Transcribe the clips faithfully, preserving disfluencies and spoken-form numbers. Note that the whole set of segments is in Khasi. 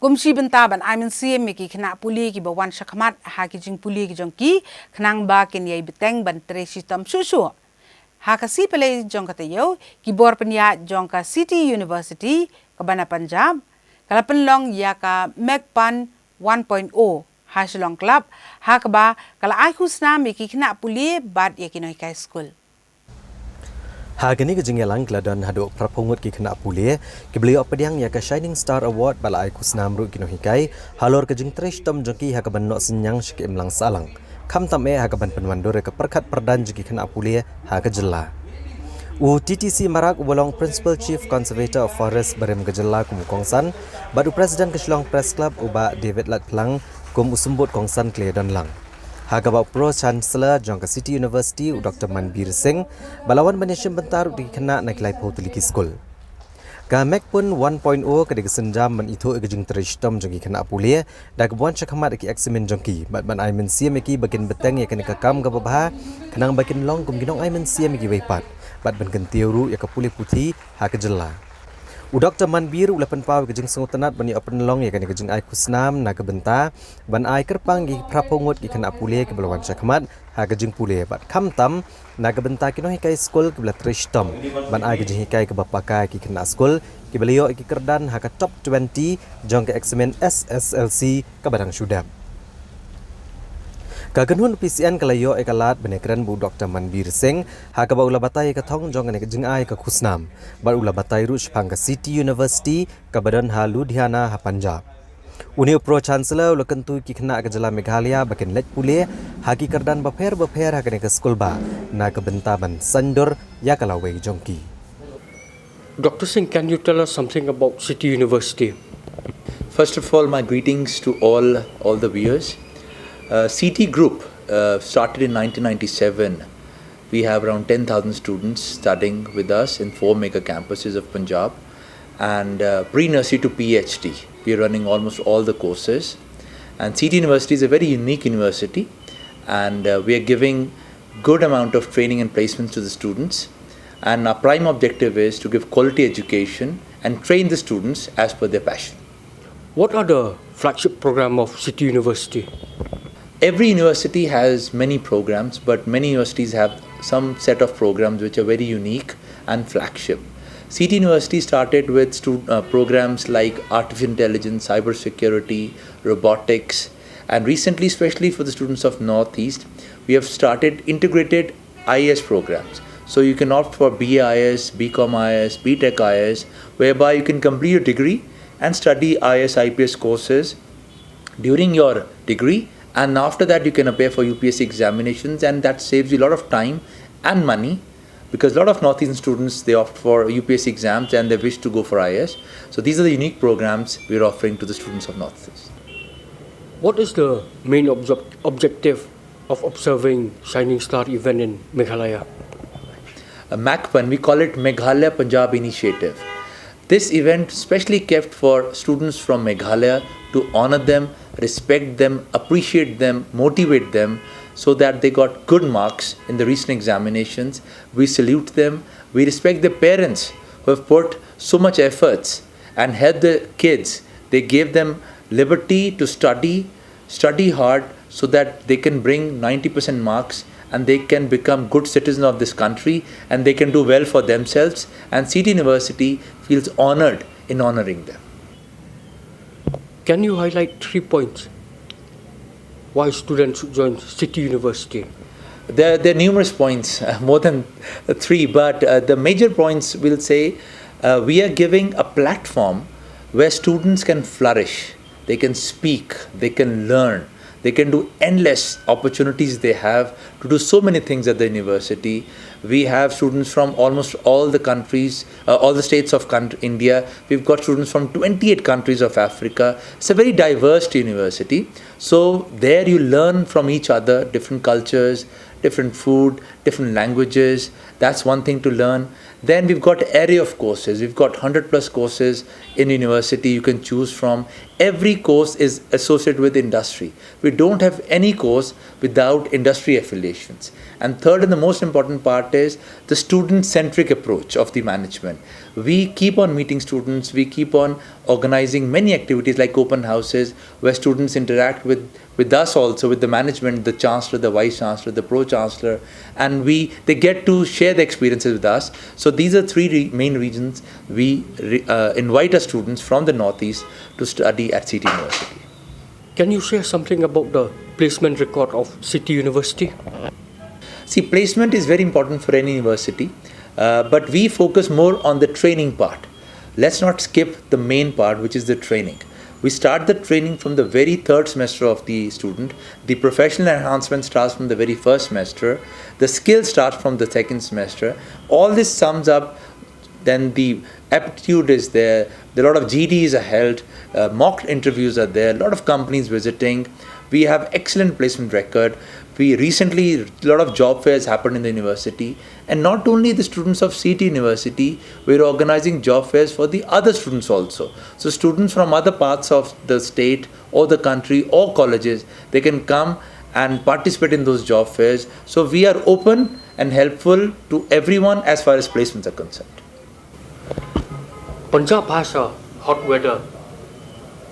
Kum shi bynta ban ai mynsiem ïa ki khynnah pule kiba wan shakhmat ha ki jingpule ki jong ki, khnang ba kin ïai bteng ban trei shitom shuh shuh. Ha ka sngi Palei jong ka taïew, ki bor pynïaid jong ka City University kaba na Punjab ka la pynlong ïa ka Megpun one point oh ha Shillong Club, ha kaba ka la ai khusnam ïa ki khynnah pule bad ïa ki nonghikai skul. Ha kane ka jingïalang ka la don haduh phra phew ngut ki khynnah pule kiba la ïoh pdiang ïa ka Shining Star Award ba la ai khusnam ruh ki nonghikai halor ka jingtrei shitom jong ki ha kaban noh synñiang sha ka imlang sahlang, khamtam eh ha kaban pynwandur ïa ka pyrkhat pyrdaiñ jong ki khynnah pule ha ka jylla. U T T C Marak uba long Principal Chief Conservator of Forest barim ka jylla kum u kongsan, bad u President ka Shillong Press Club u Bah David Latphlang kum u symbud kongsan ki la ïadon lang. Ha kaba u Pro Chancellor jong ka City University u Doktor Manbir Singh ba la wan ban ïashim bynta ruh da ki khynnah na ki laiphew tylli ki skul. Ka Megpun one point oh ka dei ka sienjam ban ithuh ïa ka jingtrei shitom jong ki khynnah pule da kaba wan shakhmat ïa ki eksamin jong ki bad ban ai mynsiem ïa ki ba kin bteng ïa kane ka kam kaba bha, khnang ba kin long kum ki nongai mynsiem ïa kiwei pat bad ban kyntiew ruh ïa ka pule puthi ha ka jylla. U Doktor Manbir u la pynpaw ïa ka jingsngewtynnat ban ïoh pynlong ïa kane ka jingai khusnam na ka bynta ban ai kyrpang ïa ki phra phew ngut ki khynnah pule kiba la wan shakhmat ha ka jingpule bad khamtam na ka bynta ki nonghikai skul kiba la trei shitom ban ai ka jinghikai kaba paka ïa ki khynnah skul kiba la ïoh ïa ki kyrdan ha ka top twenty jong ka eksamin S S L C kaba dang shu dep. Ka kynhun P C N ka la ïoh ïa ka lad ban ïakren bad u Doktor Manbir Singh ha kaba u la batai ïa ka thong jong kane ka jingai ka khusnam bad u la batai ruh shaphang ka City University kaba don ha Ludhiana ha Punjab. Une u Pro Chancellor u la kyntu ïa ki khynnah ka jylla Meghalaya ba kin leit pule ha ki kyrdan bapher bapher ha kane ka skul ba na ka bynta ban saiñdur ïa ka lawei jong ki. Doctor Singh, can you tell us something about City University? First of all, my greetings to all, all the viewers. Uh, C T Group uh, started in nineteen ninety-seven. We have around ten thousand students studying with us in four mega campuses of Punjab. And uh, pre-nursery to P H D, we are running almost all the courses. And C T University is a very unique university, and uh, we are giving good amount of training and placements to the students. And our prime objective is to give quality education and train the students as per their passion. What are the flagship program of City University? Every university has many programs, but many universities have some set of programs which are very unique and flagship. City University started with stu- uh, programs like artificial intelligence, cybersecurity, robotics, and recently, especially for the students of Northeast, we have started integrated I A S programs. So you can opt for B A I S, B Com I A S, B Tech I A S, whereby you can complete your degree and study I A S, I P S courses during your degree, and after that you can appear for U P S C examinations, and that saves you a lot of time and money, because a lot of Northeastern students, they opt for U P S C exams and they wish to go for I A S. So these are the unique programs we're offering to the students of Northeast. What is the main object- objective of observing Shining Star event in Meghalaya? Uh, MACPUN, we call it Meghalaya Punjab Initiative. This event specially kept for students from Meghalaya to honor them, respect them, appreciate them, motivate them, so that they got good marks in the recent examinations. We salute them. We respect the parents who have put so much efforts and helped the kids. They gave them liberty to study, study hard, so that they can bring ninety percent marks and they can become good citizens of this country and they can do well for themselves, and City University feels honored in honoring them. Can you highlight three points why students should join City University? There, there are numerous points, uh, more than three, but uh, the major points will say uh, we are giving a platform where students can flourish, they can speak, they can learn, they can do endless opportunities they have to do so many things at the university. We have students from almost all the countries, uh, all the states of country, India. We've got students from twenty-eight countries of Africa. It's a very diverse university. So there you learn from each other, different cultures, different food, different languages. That's one thing to learn. Then we've got array of courses. We've got one hundred plus courses in university you can choose from. Every course is associated with industry. We don't have any course without industry affiliations. And third and the most important part is the student-centric approach of the management. We keep on meeting students, we keep on organizing many activities like open houses where students interact with, with us also, with the management, the chancellor, the vice chancellor, the pro chancellor, and we, they get to share the experiences with us. So these are three re- main reasons we re- uh, invite our students from the Northeast to study at City University. Can you share something about the placement record of City University? See, placement is very important for any university, uh, but we focus more on the training part. Let's not skip the main part, which is the training. We start the training from the very third semester of the student. The professional enhancement starts from the very first semester. The skill starts from the second semester. All this sums up, then the aptitude is there. A lot of G Ds are held, uh, mock interviews are there, a lot of companies visiting. We have excellent placement record. We recently, a lot of job fairs happened in the university, and not only the students of City University, we're organizing job fairs for the other students also. So students from other parts of the state or the country or colleges, they can come and participate in those job fairs. So we are open and helpful to everyone as far as placements are concerned. Punjab has a hot weather,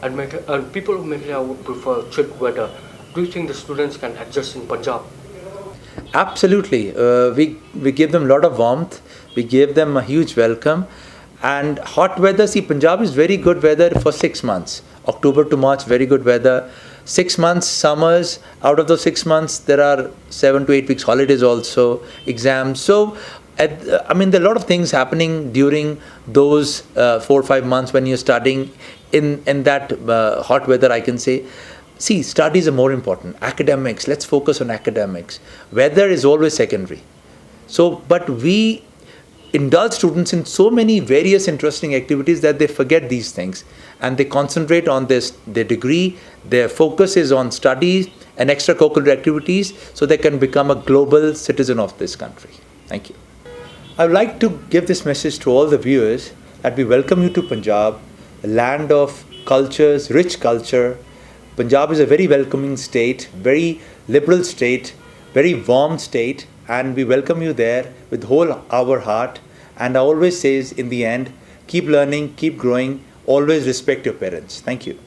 and, Megha- and people of Meghalaya would prefer chilled weather. Do you think the students can adjust in Punjab? Absolutely. Uh, we, we give them a lot of warmth. We gave them a huge welcome. And hot weather, see, Punjab is very good weather for six months. October to March, very good weather. Six months, summers. Out of those six months, there are seven to eight weeks holidays also, exams. So, at, I mean, there are a lot of things happening during those uh, four or five months when you're studying in, in that uh, hot weather, I can say. See, studies are more important. Academics, let's focus on academics. Weather is always secondary. So, but we indulge students in so many various interesting activities that they forget these things and they concentrate on this, their degree, their focus is on studies and extracurricular activities so they can become a global citizen of this country. Thank you. I'd like to give this message to all the viewers that we welcome you to Punjab, a land of cultures, rich culture. Punjab is a very welcoming state, very liberal state, very warm state, and we welcome you there with whole our heart. And I always says in the end, keep learning, keep growing, always respect your parents. Thank you.